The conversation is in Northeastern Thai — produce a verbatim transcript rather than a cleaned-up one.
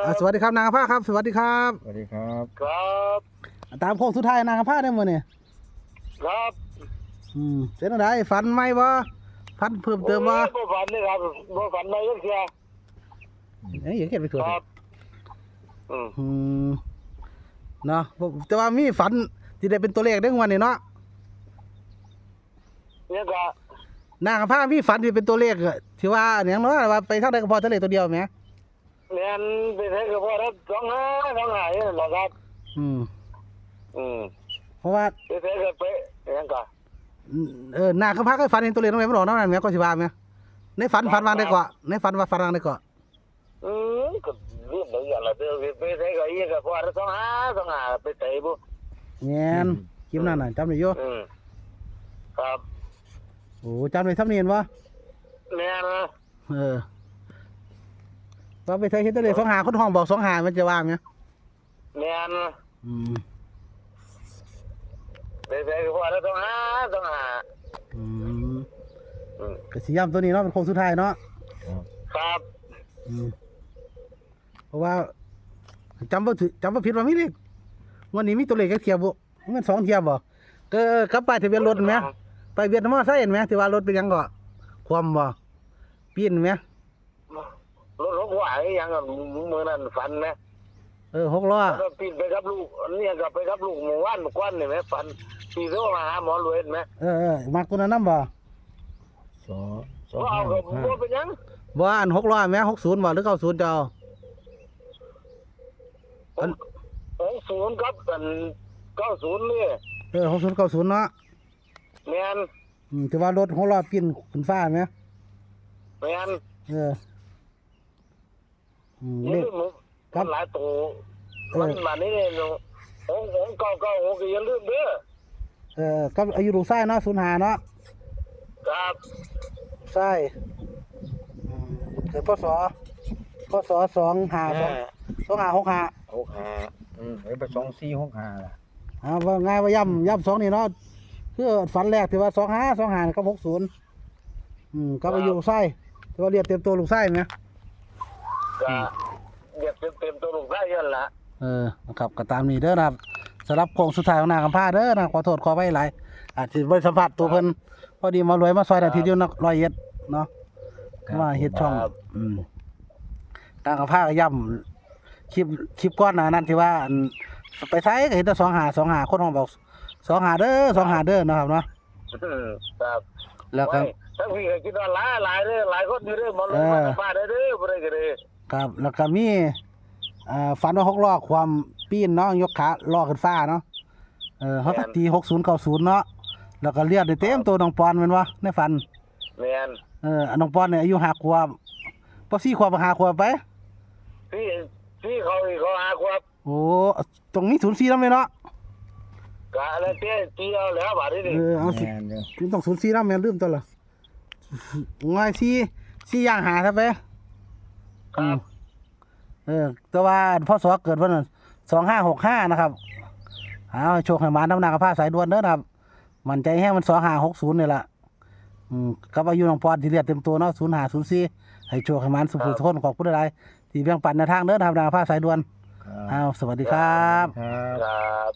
อ่า สวัสดีครับ นางคำผ้าครับ สวัสดีครับ สวัสดีครับ ครับ ตามโค้งสุดท้าย นางคำผ้าได้มื้อนี้ ครับ อืม เป็นจั่งใด ฝันใหม่บ่ ฝันเพิ่มเติมบ่ โอ้ย บ่ฝันเลยครับ บ่ฝันใหม่จักเทื่อ เอ้ย อย่าเขียนไปทั่ว ครับ อืม อืม เนาะ บ่ แต่ว่ามีฝันที่ได้เป็นตัวเลขเด้องวดนี้เนาะ เนี่ยก็ นางคำผ้ามีฝันที่เป็นตัวเลขอะ ที่ว่าหยังเนาะ ว่าไปทางใดก็พ้อแต่เลขตัวเดียวแหม แม่น ไปไสก็พ้อแต่สองห้า สองห้า นี่แหละครับ อืม อืม เพราะว่า ไปไสก็ไป หยังก็ เออ นางคำผ้าเคยฝันเห็นตัวเลขตรงไหนมันออกนำนั้นแหม ก็สิว่าแหม ในฝัน ฝันว่าใดเกาะ ในฝันว่าฝันว่าใดเกาะ อืม ก็ลืมไปแล้วล่ะ เด้อ ไปไสก็อีกก็พ้อแต่สองห้า สองห้า ไปไสบุ แม่น อืม คลิปนั้นน่ะ จำได้อยู่ อืม ครับ โอ้ จำได้ส่ำนี้แม่นบ่ แม่น เออ ว่าไปไสเห็นแต่เลขสองห้า คนฮ้องบอกสองห้า มันจะว่าแหม แม่น อืม ไปไสก็พ้อแต่สองห้า สองห้า อืม อืม ก็สิย้ำตัวนี้เนาะ เป็นโค้งสุดท้ายเนาะ ครับ อืม เพราะว่า จำบ่ถือ จำบ่ผิดว่ามีเลข งวดนี้มีตัวเลขจักเทื่อบ่ มันสองเทื่อบ่ เออ กับป้ายทะเบียนรถแหม ป้ายทะเบียนมอไซค์แหม ที่ว่ารถเป็นหยังเกาะ คว่ำบ่ ปีนแหม รถหกล้ออีหยังอะ มื้อนั้นฝันแหม เออ หกล้อ แล้วก็ปีนไปกับลูก อันนี้ก็ไปกับลูกหมู่บ้านเมื่อก่อนนี่แหม ฝัน ปีนโทรมาหาหมอรวยแหม เออ เออ มักตัวนั้นนำบ่ สอง สอง บ่เอาก็ ห้า บ่เป็นหยัง บ่ อันหกล้อแหม หกศูนย์บ่ หรือเก้าศูนย์ เจ้า อัน หกศูนย์ กับอัน เก้าศูนย์ นี่ เออ หกศูนย์ เก้าศูนย์ เนาะ แม่น อืม ที่ว่ารถหกล้อปีนขึ้นฟ้าแหม แม่น เออ อืม อย่า เลข ลืม ครับ มันหลายตัว เออ มันมานี่เนี่ย หก หก เก้า เก้า หก อย่าลืมเด้อ เออ กับอายุลูกชายเนาะ ศูนย์ห้า เนาะ ครับ ใช่ อืม เกิด พ.ศ. พ.ศ. สองห้า สอง เออ สองห้าหกห้า หกห้า อืม เอ้ย ไป สองสี่หกห้า ล่ะ เอา ว่าง่ายว่าย้ำ ย้ำสองนี่เนาะ คือฝันแรกที่ว่า สองห้า สองห้า กับ หกศูนย์ อืม กับ ครับ อายุลูกชาย ที่ว่าเรียกเต็มตัวลูกชายแหม ก็ อืม เรียกเต็มๆตัวลูกชายนั่นล่ะ เออ นะครับ ก็ตามนี้เด้อนะครับ สำหรับโค้งสุดท้ายของนางคำผ้าเด้อนะ ขอโทษขออภัยหลาย อาจสิบ่ได้สัมผัสตัวเพิ่น ครับ พอดีหมอรวยมาซอยอาทิตย์อยู่นครร้อยเอ็ดเนาะ ครับ มาเฮ็ดช่อง ครับ อืม นางคำผ้าก็ย้ำ คลิป คลิปก่อนหน้านั้นที่ว่า อัน ไปไสก็เห็นแต่ สองห้า สองห้า คนฮ้องบอก สองห้า เด้อ สองห้า เด้อ นะครับเนาะ ครับ แล้วก็ โอ้ย ทั้งพี่ก็คิดว่าหลาย หลายเด้อ หลายคนอยู่เด้อ หมอรวย เออ มาสัมภาษณ์ได้เด้อ บ่ได้ก็ได้ ครับ แล้วก็มี อ่า ฝันว่าหกล้อคว่ำปีนเนาะ ยกขาล้อขึ้นฟ้าเนาะ เออ เขาก็ แม่น ตี หกศูนย์ เก้าศูนย์ เนาะ แล้วก็เลือดนี่เต็ม ครับ ตัวน้องปอนแม่นบ่ ในฝัน แม่น เออ น้องปอนเนี่ยอายุห้าขวบ ป.สี่ ขวบ ห้าขวบไป สี่ สี่ เขาอีก เขาห้าขวบ โอ้ ต้องมี ศูนย์สี่ นำเลยเนาะ กะแล้วแต่ตีเอาแล้วบาดนี้นี่ เออ เอาสิ แม่นอยู่ มันต้อง ศูนย์สี่ นำ แม่นลืมตัวละ ง่าย สี่ สี่ ย่าง ห้า ซะไป ครับ อืม เออ แต่ว่า พ.ศ. เกิดเพิ่นน่ะ สองห้าหกห้า นะครับ เอาให้โชคให้หมานนำนางคำผ้าสายด่วนเด้อนะครับ มั่นใจแฮงมัน สองห้าหกศูนย์ นี่ล่ะ อืม กับอายุน้องปอนที่เลือดเต็มตัวเนาะ ศูนย์ห้า ศูนย์สี่ ให้โชคให้หมานสุข ครับ สุขคน ขอบคุณหลายๆ ที่แบ่งปันแนวทางเด้อนะครับ นางคำผ้าสายด่วน ครับ เอา สวัสดีครับ ครับ ครับ